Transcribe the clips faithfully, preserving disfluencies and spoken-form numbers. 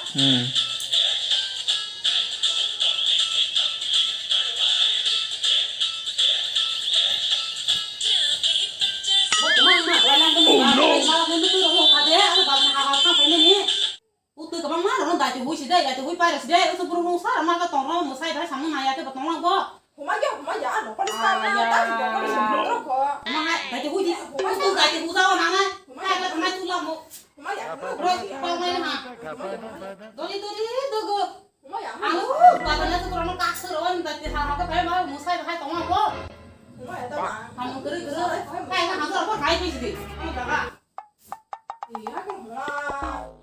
Hmm. Utwi kwbangma rwno daiti hui si dai, daiti hui paira si dai, usu buru rung sara ma ka tong rw, mwsai bai samung nai ya khe bo tong lang bo. Humai ya, humai ya, ano pali sa na, ta si ko pali sa na ko. Humai hai, daiti hui di, usu daiti hui sa na na. Humai ya, humai tu lang bo. Humai ya, humai ya. Roi, tong nai ha. Dori dori dogo. Humai ya, humai ya. Alo, baba na tu rwno kak sir on, daiti ha ha ka bai ma mwsai bai tong lang bo. Humai ya, ta ma. Hamu kri kri. Hai na ha ko hai hui si di. Ano daga. Iya, kan hula.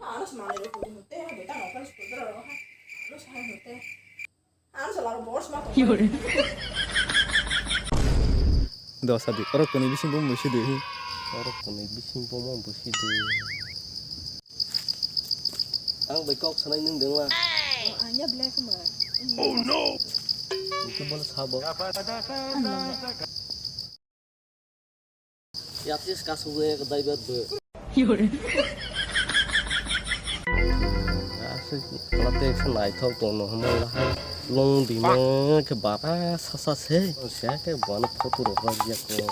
Ano semana itu pun mute, beta nopal sepuluh ro. Ano saya mute. Ano selalu bos mah. Dosa di, oro kuni bising bom busi di. Oro kuni bising bom busi di. Ang bai kok sanai nung dengla. Anya black ma. Oh no. Itu bol sabo. Yatis kasugwi daibat bo. Aswk late khe naithok tongno hwnwi lahai. Long bima khe bara sasa se. Siya khe bono photo rok rwk ya khe.